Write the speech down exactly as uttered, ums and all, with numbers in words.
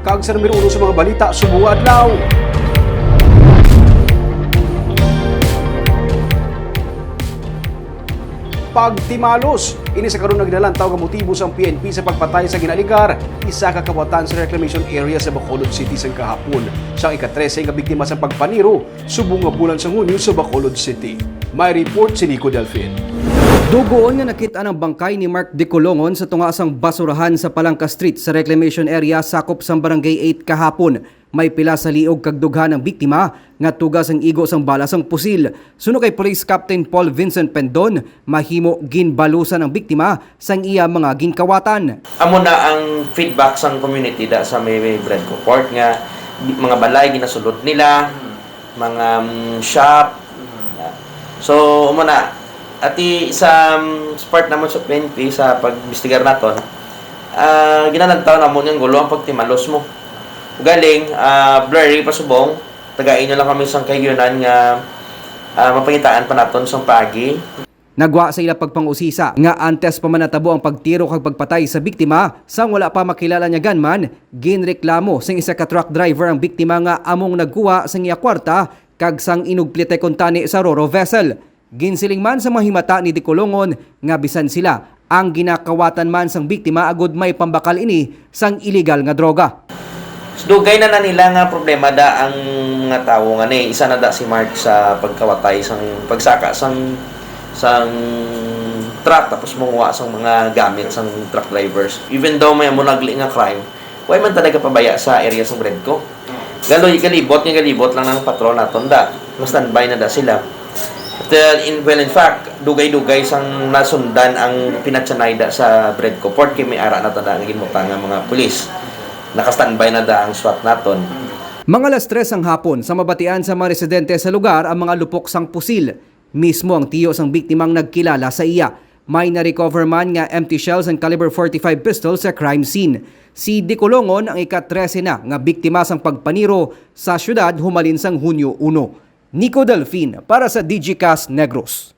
Kag sa numero uno sa mga balita subong nga adlaw. Pagtimalos, ini sa karon naginalantaw nga motibo sang P N P sa pagpatay sa ginaligar isa ka kawatan sa reclamation area sa Bacolod City sang kahapon. Siya ang ika-trese nga biktima sang pagpaniro subong nga bulan sang Hunyo sa Bacolod City. May report si Nico Delfin. Dugoon nga nakit-an ang bangkay ni Mark Dicolongon sa tunga sang basurahan sa Palangka Street sa reclamation area sakop sang Barangay eight kahapon. May pila sa liog kag dughan ang biktima nga tuga sang igo sang bala sang pusil. Suno kay Police Captain Paul Vincent Pendon, mahimo ginbalusan ang biktima sang iya mga ginkawatan. Amo na ang feedback sang community da sa may, may Bredco Court nga bi-, mga balay ginasulod nila, mga, mm, shop. So, amo na. Ati sa, mm, sa part namon sa P N P, sa pag-imbestigar naton, ah, ginalantaw namon nga gulo ang pagtimalos mo. Galing, ah, blurry pa subong, tagai nyo lang kami sang kahigayunan nga, ah, mapangitaan pa naton sang paagi. Nagwa sa ila pagpangusisa nga antes pa man natabo ang pagtiro kag pagpatay sa biktima, sang wala pa makilala nga gunman, ginreklamo sang isa ka truck driver ang biktima nga among nagkuha sang iya kwarta kag sang inugplite kuntani sa Roro vessel. Ginsiling man sa mga himata ni Dicolongon nga bisan sila ang ginakawatan man sang biktima agud may pambakal ini sang iligal nga droga. Dugay na na nila nga problema da ang mga tawo nga ni isa na da si Mark sa pagkawatay sang pagsaka sang sang truck tapos manguha sang mga gamit sang truck drivers. Even though may amo nagli nga crime, way man talaga pabaya sa area sang Bredco. Galoy galibot nga galibot lang ang patrol naton da. Mas standby na da sila. But, uh, in, well, in fact, dugay-dugay sang nasundan ang pinatsanay da sa Bredco Port kay may ara na tada nga ginbutang nga mga pulis. Naka-standby na da ang SWAT naton. Mga alas tres sang hapon, sa mabatian sa mga residente sa lugar ang mga lupok sang pusil. Mismo ang tiyo sang biktima ang nagkilala sa iya. May na-recover man nga empty shells and caliber forty-five pistol sa crime scene. Si Dicolongon ang ika-trese na nga biktima sang pagpaniro sa syudad humalin sang Hunyo uno. Nico Delfin para sa Digicast Negros.